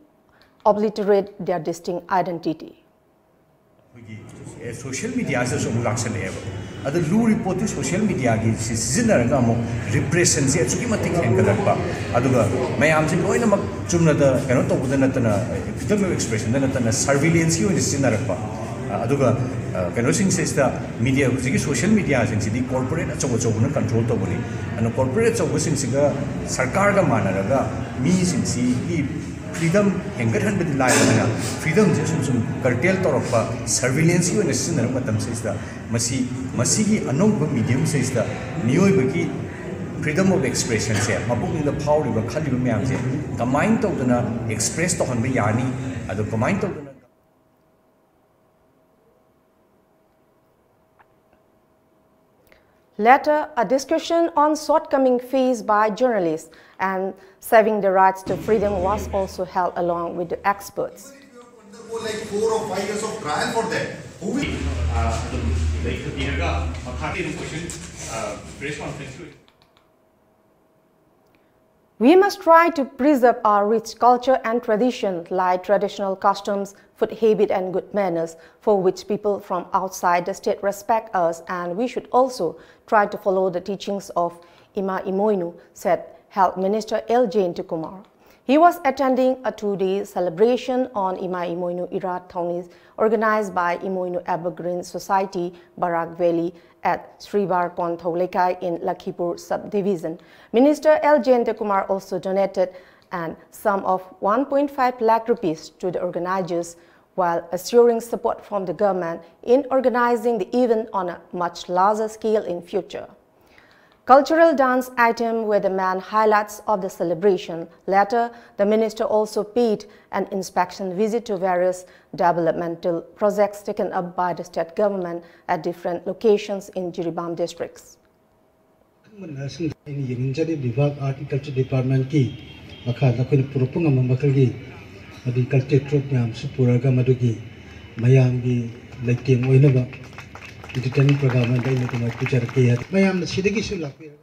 obliterate their distinct identity. ꯑꯩꯈꯣꯏꯒꯤ social ꯃꯤꯗꯤꯌꯥꯁꯤꯗꯁꯨ ꯑꯃꯨꯛ ꯂꯥꯛꯁꯜꯂꯛꯑꯦꯕ꯫ ꯑꯗ ꯂꯨꯔꯤ ꯄꯣꯠꯇꯤ social ꯃꯤꯗꯤꯌꯥꯒꯤ ꯁꯤ ꯁꯤꯖꯤꯟꯅꯔꯒ ꯑꯃꯨꯛ ꯔꯤꯄ꯭ꯔꯦꯁꯟꯁꯦ ꯑꯁꯨꯛꯀꯤ ꯃꯇꯤꯛ ꯍꯦꯟꯒꯠꯂꯛꯄ, ꯑꯗꯨꯒ ꯃꯌꯥꯝꯁꯦ ꯂꯣꯏꯅꯃꯛ ꯆꯨꯝꯅꯗ ꯀꯩꯅꯣ ꯇꯧꯕꯗ ꯅꯠꯇꯅ, ꯐ꯭ꯔꯤꯗꯝ ꯑꯣꯐ ꯑꯦꯛꯁꯄ꯭ꯔꯦꯁꯟꯗ ꯅꯠꯇꯅ ꯁꯔꯚꯤꯂꯦꯟꯁꯀꯤ ꯑꯣꯏꯅ ꯁꯤꯖꯤꯟꯅꯔꯛꯄ꯫ ꯑꯗꯨꯒ ꯀꯩꯅꯣꯁꯤꯡꯁꯤꯗ, ꯃꯤꯗꯤꯌꯥ, ꯍꯧꯖꯤꯛꯀꯤ ꯁꯣꯁꯤꯌꯦꯜ ꯃꯤꯗꯤꯌꯥꯁꯤꯡꯁꯤꯗꯤ ꯀꯣꯔꯄꯣꯔꯦꯠ ꯑꯆꯧ ꯑꯆꯧꯕꯅ ꯀꯟꯇ꯭ꯔꯣꯜ ꯇꯧꯕꯅꯤ꯫ ꯑꯗꯨꯅ ꯀꯣꯔꯄꯣꯔꯦꯠ ꯑꯆꯧꯕꯁꯤꯡꯁꯤꯒ ꯁꯔꯀꯥꯔꯒ ꯃꯥꯟꯅꯔꯒ ꯃꯤꯁꯤꯡꯁꯤꯒꯤ ꯐ꯭ꯔꯤꯗꯝ ꯍꯦꯟꯒꯠꯍꯟꯕꯗꯤ ꯂꯥꯏꯔꯗꯅ, ꯐ꯭ꯔꯤꯗꯝꯁꯦ ꯁꯨꯝ ꯁꯨꯝ ꯀꯔꯇꯦꯜ ꯇꯧꯔꯛꯄ, ꯁꯔꯚꯤꯂꯦꯟꯁꯀꯤ ꯑꯣꯏꯅ ꯁꯤꯖꯤꯟꯅꯔꯛꯄ ꯃꯇꯝꯁꯤꯗ, ꯃꯁꯤ, ꯃꯁꯤꯒꯤ ꯑꯅꯧꯕ ꯃꯤꯗꯤꯌꯝꯁꯤꯗ ꯃꯤꯑꯣꯏꯕꯒꯤ ꯐ꯭ꯔꯤꯗꯝ ꯑꯣꯐ ꯑꯦꯛꯁꯄ꯭ꯔꯦꯁꯟꯁꯦ, ꯃꯄꯨꯛꯅꯤꯡꯗ ꯐꯥꯎꯔꯤꯕ ꯈꯜꯂꯤꯕ ꯃꯌꯥꯝꯁꯦ ꯀꯃꯥꯏꯅ ꯇꯧꯗꯅ ꯑꯦꯛꯁꯄ꯭ꯔꯦꯁ ꯇꯧꯍꯟꯕ ꯌꯥꯅꯤ, ꯑꯗꯣ ꯀꯃꯥꯏꯅ ꯇꯧꯗꯅ Later, a discussion on shortcoming faced by journalists and saving the rights to freedom was also held along with the experts. Undergo like four or five years of trial for that. Who will ꯑꯗꯨꯝ ꯂꯩꯊꯕꯤꯔꯒ ꯃꯈꯥꯒꯤ ꯑꯗꯨꯝ ꯀꯣꯏꯁꯟ press ꯀꯣꯟꯐ꯭ꯔꯦꯟꯁꯀꯤ ꯑꯣꯏꯅ We must try to preserve our rich culture and tradition, like traditional customs, food habit, and good manners, for which people from outside the state respect us, and we should also try to follow the teachings of Ima Imoinu, said Health Minister L Jayantakumar. He was attending a two-day celebration on Ima Imoinu Irat Thawni organized by Imoinu Evergreen Society, Barak Valley, at Sribar Konthou Lekai in Lakhipur Subdivision. Minister L Jayantakumar also donated an sum of one point five lakh rupees to the organizers while assuring support from the government in organizing the event on a much larger scale in future. Cultural dance item were the main highlights of the celebration. Later, the minister also paid an inspection visit to various developmental projects taken up by the state government at different locations in Jiribam districts. ꯑꯩꯅ ꯌꯦꯡꯅꯤꯡꯖꯔꯤ ꯚꯤꯚꯥꯒ art and culture ꯗꯤꯄꯥꯔꯠꯃꯦꯟꯀꯤ ꯃꯈꯥꯗ ꯑꯩꯈꯣꯏꯅ ꯄꯨꯔꯛꯄ ꯉꯝꯕ ꯃꯈꯜꯒꯤ ꯑꯗꯨꯒꯤ cultural ꯇ꯭ꯔꯨꯞ ꯃꯌꯥꯝꯁꯨ ꯄꯨꯔꯒ ꯃꯗꯨꯒꯤ ꯃꯌꯥꯝꯒꯤ ꯂꯩꯇꯦꯡ ꯑꯣꯏꯅꯕ ꯏꯟꯇꯔꯇꯦꯟꯃꯦꯟ ꯄ꯭ꯔꯣꯒ꯭ꯔꯥꯝ ꯑꯃꯗ ꯑꯩꯅ ꯑꯗꯨꯃꯥꯏꯅ ꯄꯨꯖꯔꯛꯀꯦ꯫ ꯃꯌꯥꯝꯅ ꯁꯤꯗꯒꯤꯁꯨ ꯂꯥꯛꯄꯤꯔꯒ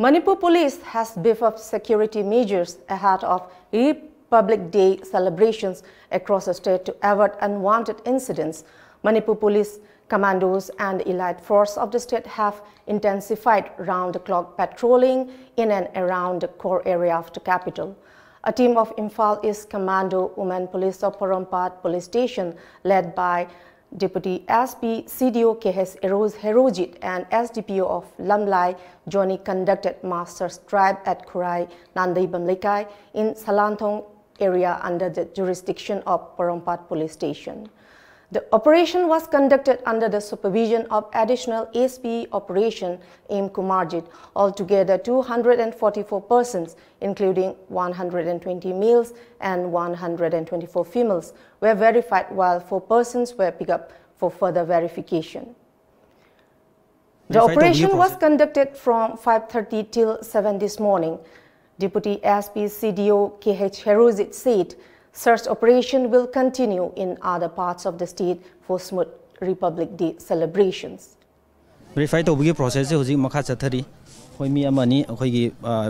Manipur Police has beefed up security measures ahead of Republic Day celebrations across the state to avoid unwanted incidents. Manipur Police commandos and the elite force of the state have intensified round-the-clock patrolling in and around the core area of the capital. A team of Imphal East Commando Women Police of Porompat Police Station, led by Deputy S P C D O K H Heroz-, Herojit and S D P O of Lamlai, Johnny, conducted mass search drive at Khurai Nandeibam Leikai in Salanthong area under the jurisdiction of Porompat Police Station. The operation was conducted under the supervision of Additional S P Operation M Kumarjit. Altogether, two hundred forty-four persons, including one hundred twenty males and one hundred twenty-four females, were verified, while four persons were picked up for further verification. The operation was conducted from five thirty till seven this morning. Deputy S P C D O K H Herozit said search operation will continue in other parts of the state for smooth Republic Day celebrations. Verify ꯇꯧꯕꯒꯤ ꯄ꯭ꯔꯣꯁꯦꯁꯁꯦ ꯍꯧꯖꯤꯛ ꯃꯈꯥ ꯆꯠꯊꯔꯤ꯫ ꯑꯩꯈꯣꯏ ꯃꯤ ꯑꯃꯅꯤ ꯑꯩꯈꯣꯏꯒꯤ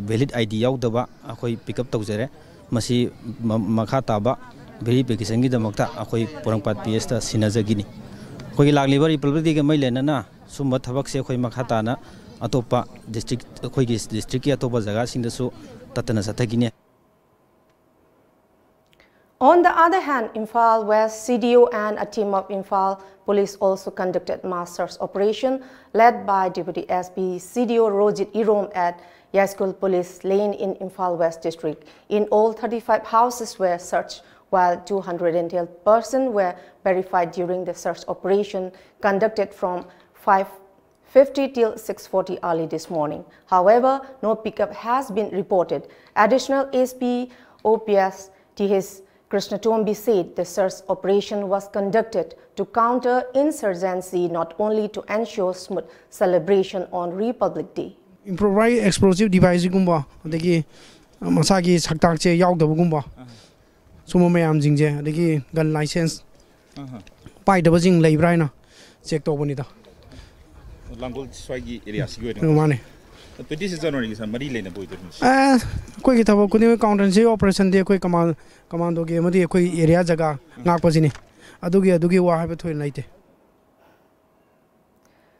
valid I D ꯌꯥꯎꯗꯕ ꯑꯩꯈꯣꯏ pick up ꯇꯧꯖꯔꯦ꯫ ꯃꯁꯤ ꯃ-, ꯃꯈꯥ ꯇꯥꯕ ꯚꯦꯔꯤꯐꯤꯀꯦꯁꯟꯒꯤꯗꯃꯛꯇ ꯑꯩꯈꯣꯏ ꯄꯣꯔꯣꯝꯄꯥꯠ ꯄꯤ ꯑꯦꯁꯇ ꯁꯤꯟꯅꯖꯒꯅꯤ꯫ ꯑꯩꯈꯣꯏꯒꯤ ꯂꯥꯛꯂꯤꯕ ꯔꯤꯄꯕ꯭ꯂꯤꯛ ꯗꯦꯒ ꯃꯔꯤ ꯂꯩꯅꯅ ꯁꯨꯝꯕ ꯊꯕꯛꯁꯦ ꯑꯩꯈꯣꯏ ꯃꯈꯥ ꯇꯥꯅ ꯑꯇꯣꯞꯄ ꯗꯤꯁꯇ꯭ꯔꯤꯛ, ꯑꯩꯈꯣꯏꯒꯤ ꯗꯤꯁꯇ꯭ꯔꯤꯛꯀꯤ ꯑꯇꯣꯞꯄ ꯖꯒꯥꯁꯤꯡꯗꯁꯨ ꯇꯠꯇꯅ ꯆꯠꯊꯈꯤꯅꯤ꯫ On the other hand, Imphal West C D O and a team of Imphal Police also conducted mass search operation led by Deputy S P C D O Rojit Irom at Yaiskul Police Lane in Imphal West District. In all, thirty-five houses were searched, while two hundred and twelve persons were verified during the search operation conducted from five fifty till six forty early this morning. However, no pickup has been reported. Additional S P O P S T H Krishnatombi said the search operation was conducted to counter insurgency, not only to ensure smooth celebration on Republic Day. Improvised explosive deviceꯒꯨꯝꯕ, ꯑꯗꯒꯤ ꯃꯁꯥꯒꯤ ꯁꯛꯇꯥꯛꯁꯦ ꯌꯥꯎꯗꯕꯒꯨꯝꯕ, ꯁꯨꯝꯕ ꯃꯌꯥꯝꯁꯤꯡꯁꯦ, ꯑꯗꯒꯤ gun license ꯄꯥꯏꯗꯕꯁꯤꯡ ꯂꯩꯕ꯭ꯔꯥ ꯍꯥꯏꯅ check ꯇꯧꯕꯅꯤꯗ꯫ ꯂꯥꯡꯒꯣꯜ ꯁ꯭ꯋꯥꯏꯒꯤ ꯑꯦꯔꯤꯌꯥꯁꯤꯒꯤ ꯑꯣꯏꯅ꯫ ꯎꯝ, ꯃꯥꯅꯦ꯫ Twenty six Januaryꯒꯤ ꯁꯥꯔ ꯃꯔꯤ ꯂꯩꯅꯕ ꯑꯣꯏꯗꯣꯏꯅꯤ꯫ ꯑꯦ, ꯑꯩꯈꯣꯏꯒꯤ ꯊꯕꯛ ꯈꯨꯗꯤꯡꯃꯛ counter insurgency operationꯗꯤ ꯑꯩꯈꯣꯏ command, commandoꯒꯤ ꯑꯃꯗꯤ ꯑꯩꯈꯣꯏ area ꯖꯒꯥ ꯉꯥꯛꯄꯁꯤꯅꯤ꯫ ꯑꯗꯨꯒꯤ, ꯑꯗꯨꯒꯤ ꯋꯥ ꯍꯥꯏꯕ ꯊꯣꯏꯅ ꯂꯩꯇꯦ꯫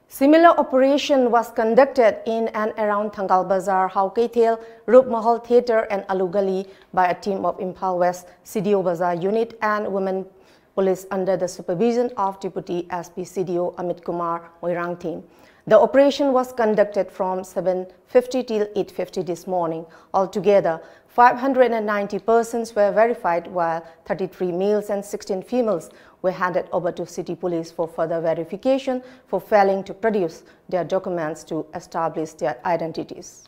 Similar operation was conducted in and around Thangal Bazar, Hao Keithel, Rup Mahal Theatre and Alu Gali by a team of Imphal West C D O Bazar Unit and Women Police under the supervision of Deputy S P C D O Amit Kumar Moirangthem. The operation was conducted from seven fifty till eight fifty this morning. Altogether, five hundred and ninety persons were verified, while thirty-three males and sixteen females were handed over to city police for further verification for failing to produce their documents to establish their identities.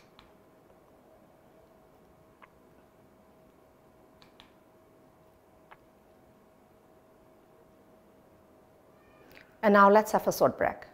And now let's have a short break.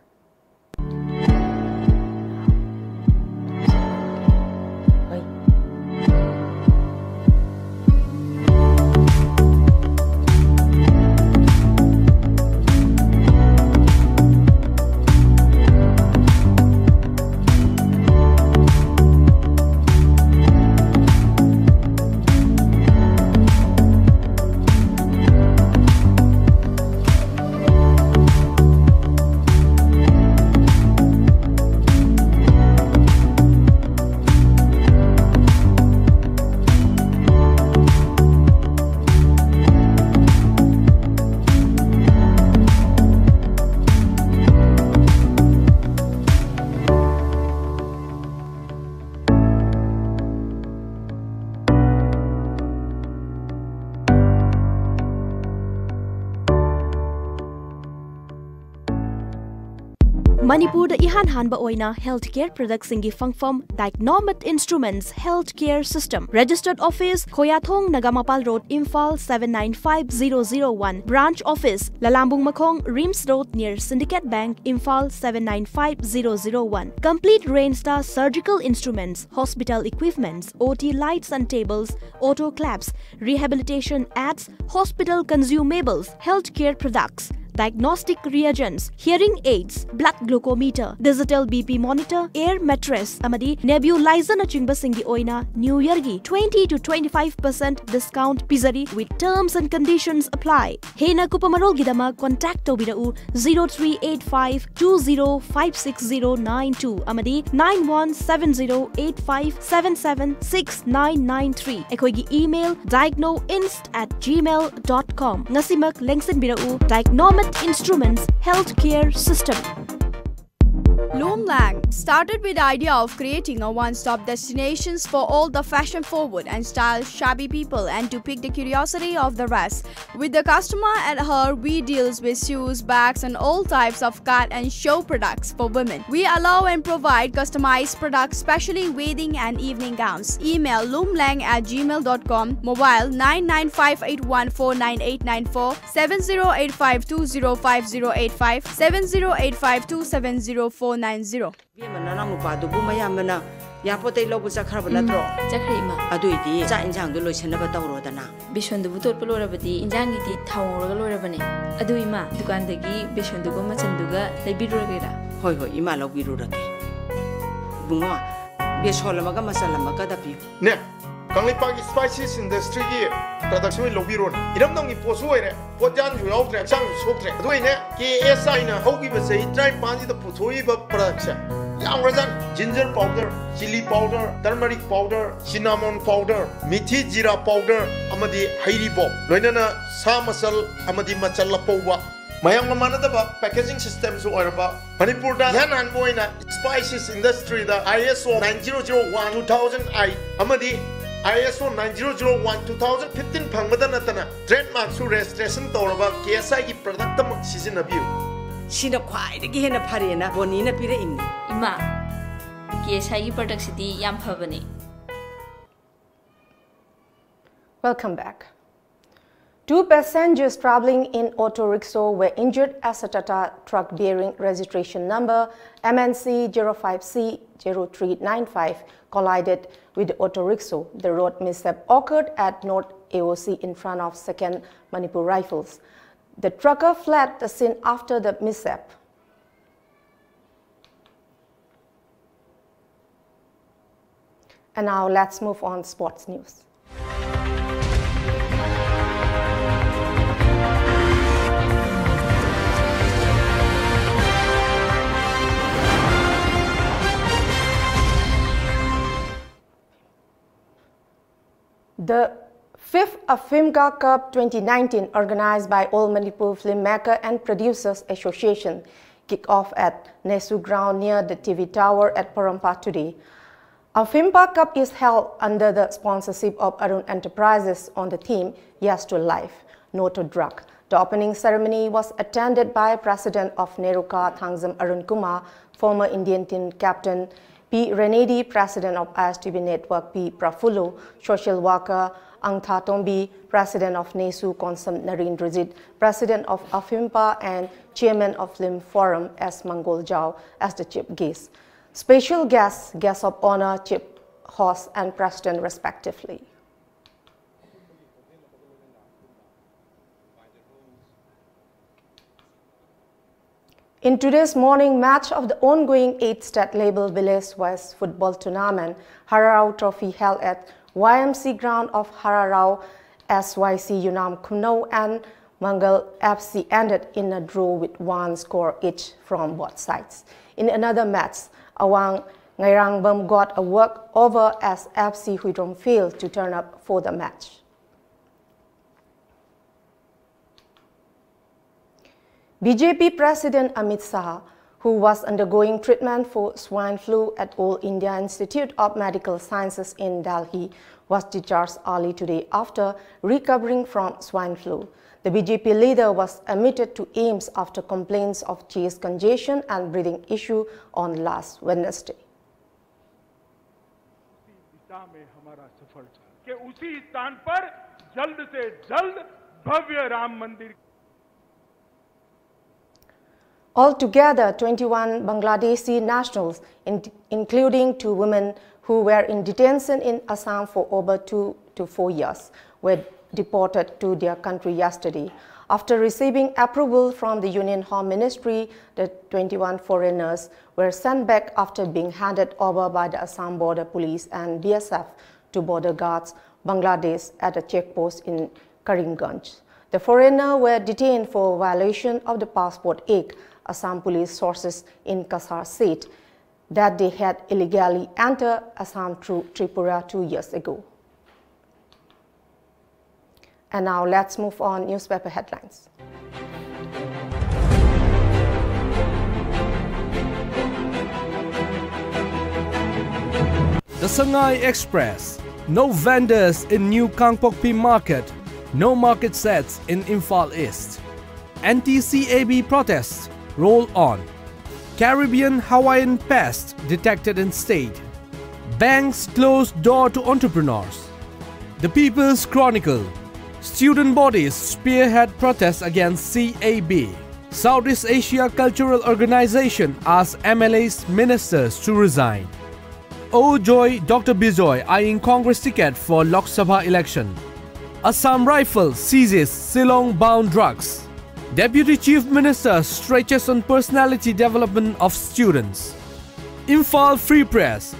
ꯃꯅꯤꯄꯨꯔꯗ ꯏꯍꯥꯟ ꯍꯥꯟꯕ ꯑꯣꯏꯅ healthcare productꯁꯤꯡꯒꯤ ꯐꯪꯐꯝ Dicnomate Instruments Healthcare System, Registered Office, ꯈꯣꯌꯥꯊꯣꯡ, Nagamapal Road, Imphal seven nine five zero zero one. Branch Office, Lalambung Makhong, RIMS Road, near Syndicate Bank, Imphal seven nine five zero zero one. Complete range ta surgical instruments, hospital equipments, O T lights and tables, autoclaves, rehabilitation aids, hospital consumables, healthcare products, diagnostic reagents, hearing aids, blood glucometer, digital B P monitor, air mattress ꯑꯃꯗꯤ nebulizerꯅꯆꯤꯡꯕꯁꯤꯡꯒꯤ ꯑꯣꯏꯅ New Yearꯒꯤ twenty to twenty five percent discount ꯄꯤꯖꯔꯤ, with terms and conditions apply. ꯍꯦꯟꯅ ꯀꯨꯞꯄ ꯃꯔꯣꯜꯒꯤꯗꯃꯛ contact ꯇꯧꯕꯤꯔꯛꯎ zero three eight five two zero five six zero nine two ꯑꯃꯗꯤ nine one seven zero eight five seven seven six nine nine three. ꯑꯩꯈꯣꯏꯒꯤ email dicnoinst at gmail dot com. ꯉꯁꯤꯃꯛ ꯂꯦꯡꯁꯤꯟꯕꯤꯔꯛꯎ Dicnomate Instruments Healthcare System. Loomlang started with the idea of creating a one-stop destinations for all the fashion-forward and style-savvy people and to pique the curiosity of the rest. With the customer at heart, we deals with shoes, bags, and all types of cut and show products for women. We allow and provide customized products, specially wedding and evening gowns. Email loomlang at gmail dot com. Mobile nine nine five eight one four nine eight nine four, seven zero eight five two zero five zero eight five, seven zero eight five two seven zero four nine zero. ꯏꯕꯦꯝꯃ, ꯅꯅꯥꯎ ꯅꯨꯄꯥꯗꯨꯕꯨ ꯃꯌꯥꯝꯕꯅ ꯌꯥꯄꯣꯠꯇꯩ ꯂꯧꯕ ꯆꯠꯈ꯭ꯔꯕ ꯅꯠꯇ꯭ꯔꯣ? ꯆꯠꯈ꯭ꯔꯦ, ꯏꯃꯥ꯫ ꯑꯗꯨꯏꯗꯤ ꯆꯥꯛ ꯏꯟꯁꯥꯡꯗꯣ ꯂꯣꯏꯁꯟꯅꯕ ꯇꯧꯔꯣꯗꯅ꯫ ꯕꯦꯁꯣꯟꯗꯨꯕꯨ ꯇꯣꯠꯄ ꯂꯣꯏꯔꯕꯗꯤ ꯏꯟꯖꯥꯡꯒꯤꯗꯤ ꯊꯥꯎ ꯉꯧꯔꯒ ꯂꯣꯏꯔꯕꯅꯦ꯫ ꯑꯗꯨ ꯏꯃꯥ, ꯗꯨꯀꯥꯟꯗꯒꯤ ꯕꯦꯁꯣꯟꯗꯨꯒ ꯃꯆꯟꯗꯨꯒ ꯂꯩꯕꯤꯔꯨꯔꯒꯦꯔꯥ? ꯍꯣꯏ, ꯍꯣꯏ, ꯏꯃꯥ ꯂꯧꯕꯤꯔꯨꯔꯒꯦ꯫ ꯏꯕꯨꯡꯉꯣ, ꯕꯦꯁꯣꯟ ꯑꯃꯒ ꯃꯆꯜ ꯑꯃꯒ ꯗꯄꯤꯌꯨ꯫ ꯅꯦ, ꯀꯪꯂꯩꯄꯥꯛꯀꯤ Spices Industryꯒꯤ productꯁꯤ ꯑꯣꯏꯅ ꯂꯧꯕꯤꯔꯣꯅꯦ꯫ ꯏꯔꯝꯗꯝꯒꯤ ꯄꯣꯠꯁꯨ ꯑꯣꯏꯔꯦ, ꯄꯣꯠꯌꯥꯟꯁꯨ ꯌꯥꯎꯗ꯭ꯔꯦ, ꯍꯛꯆꯥꯡꯁꯨ ꯁꯣꯛꯇ꯭ꯔꯦ꯫ ꯑꯗꯨ ꯑꯣꯏꯅꯦ, K S Iꯅ ꯍꯧꯈꯤꯕ ꯆꯍꯤ ꯇꯔꯥꯅꯤꯄꯥꯟꯁꯤꯗ ꯄꯨꯊꯣꯛꯏꯕ productꯁꯦ ꯌꯥꯝꯈ꯭ꯔꯖꯥꯠꯅꯤ꯫ Ginger powder, chilli powder, turmeric powder, cinnamon powder, ꯃꯤꯊꯤ ꯖꯤꯔꯥ powder ꯑꯃꯗꯤ ꯍꯩꯔꯤꯕꯣꯞ, ꯂꯣꯏꯅꯅ ꯁꯥ ꯃꯆꯜ ꯑꯃꯗꯤ ꯃꯆꯜ ꯑꯄꯧꯕ, ꯃꯌꯥꯝꯒ ꯃꯥꯟꯅꯗꯕ packaging systemꯁꯨ ꯑꯣꯏꯔꯕ, ꯃꯅꯤꯄꯨꯔꯗ ꯏꯍꯥꯟ ꯍꯥꯟꯕ ꯑꯣꯏꯅ Spices Industryꯗ I S O nine zero zero one two thousand eight ꯑꯃꯗꯤ I S O nine zero zero one two thousand fifteen ꯐꯪꯕꯗ ꯅꯠꯇꯅ trademarkꯁꯨ registration ꯇꯧꯔꯕ K S Iꯒꯤ productꯃꯛ ꯁꯤꯖꯤꯟꯅꯕꯤꯌꯨ꯫ ꯁꯤꯅ ꯈ꯭ꯋꯥꯏꯗꯒꯤ ꯍꯦꯟꯅ ꯐꯔꯦꯅ ꯕꯣꯅꯤꯅ ꯄꯤꯔꯛꯏꯅꯤ꯫ ꯏꯃꯥ, ꯀꯦ ꯑꯦꯁ ꯑꯥꯏꯒꯤ ꯄ꯭ꯔꯗꯛꯁꯤꯗꯤ ꯌꯥꯝ ꯐꯕꯅꯦ꯫ Welcome back. Two passengers traveling in auto rickshaw were injured as a Tata truck bearing registration number M N C zero five C zero three nine five collided with the auto rickshaw. The road mishap occurred at North A O C in front of Second Manipur Rifles. The trucker fled the scene after the mishap. And now let's move on sports news. The fifth AFIMCA Cup twenty nineteen, organized by All Manipur Filmmaker and Producers Association, kicked off at Nesu Ground near the T V Tower at Porompat today. AFIMCA Cup is held under the sponsorship of Arun Enterprises on the theme Yes to Life, No to Drug. The opening ceremony was attended by President of NERUCA Thangzam Arun Kumar, former Indian team captain P Renedi, President of I S T V Network P Prafullo, social worker Angtha Tombi, President of Nesu Konsam Narindrajit, President of AFIMCA and Chairman of Film Forum S Mangol Jao as the chief guest. Special guests, guest of honor, chief host and president respectively. In today's morning match of the ongoing eighth state level village wise football tournament, Hararao Trophy held at Y M C ground of Hararao, S Y C Unam Khumno and Mangal F C ended in a draw with one score each from both sides. In another match, Awang Ngairangbam got a walk over as F C Huidrom failed to turn up for the match. B J P President Amit Shah, who was undergoing treatment for swine flu at All India Institute of Medical Sciences in Delhi, was discharged early today after recovering from swine flu. The B J P leader was admitted to AIIMS after complaints of chest congestion and breathing issue on last Wednesday. उसी दिशा में हमारा सफर चल कि उसी स्थान पर जल्द से जल्द भव्य राम मंदिर Altogether, twenty-one Bangladeshi nationals, in- including two women who were in detention in Assam for over two to four years, were deported to their country yesterday. After receiving approval from the Union Home Ministry, the twenty-one foreigners were sent back after being handed over by the Assam Border Police and B S F to border guards Bangladesh at a checkpost in Karimganj. The foreigners were detained for violation of the Passport Act, Assam police sources in Cachar said, that they had illegally entered Assam through Tripura two years ago. And now let's move on newspaper headlines. The Sangai Express. No vendors in New Kangpokpi Market. No market sets in Imphal East. Anti-C A B protests roll on. Caribbean Hawaiian pest detected in state. Banks close door to entrepreneurs. The People's Chronicle. Student bodies spearhead protests against C A B. Southeast Asia Cultural Organization asks M L As, ministers to resign. O Joy, Doctor Bijoy eyeing Congress ticket for Lok Sabha election. Assam Rifle seizes Shillong-bound drugs. Deputy Chief Minister stretches on personality development of students. Imphal Free Press.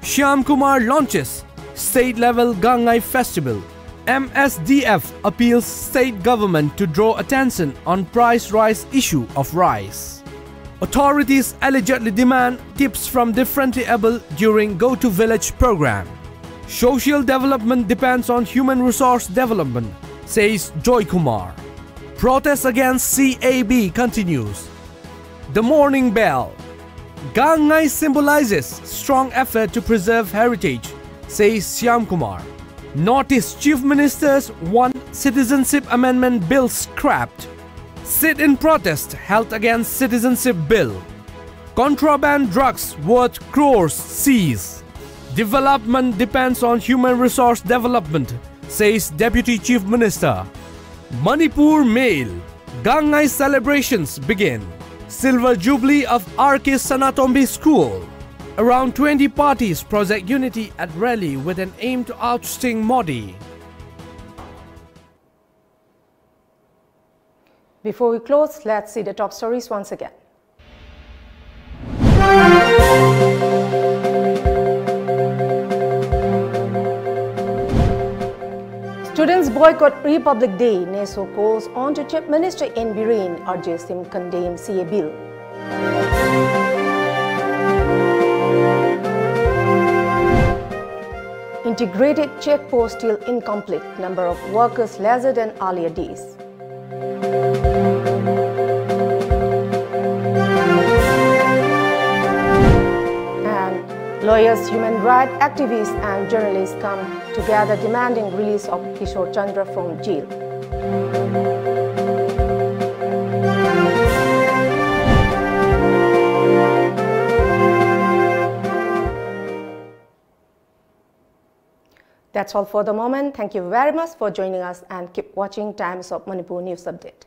Shyam Kumar launches state-level Gangai Festival. M S D F appeals state government to draw attention on price rise issue of rice. Authorities allegedly demand tips from differently able during Go to Village program. Social development depends on human resource development, says Joy Kumar. Protest against C A B continues. The Morning Bell. Gangai symbolizes strong effort to preserve heritage, says Shyam Kumar. Northeast Chief Ministers want Citizenship Amendment Bill scrapped. Sit-in protest held against Citizenship Bill. Contraband drugs worth crores seized. Development depends on human resource development, says Deputy Chief Minister. Manipur Mail. Gangai celebrations begin. Silver Jubilee of R K Sanatombi School. Around twenty parties Project Unity at rally with an aim to ousting Modi. Before we close, let's see the top stories once again. Students boycott Republic Day, NESO calls on to Chief Minister N Biren, urges him condemn C A bill. Integrated check post still incomplete, number of workers lesser than earlier days. And lawyers, human rights activists and journalists come together demanding release of Kishore Chandra from jail. That's all for the moment. Thank you very much for joining us and keep watching Times of Manipur News Update.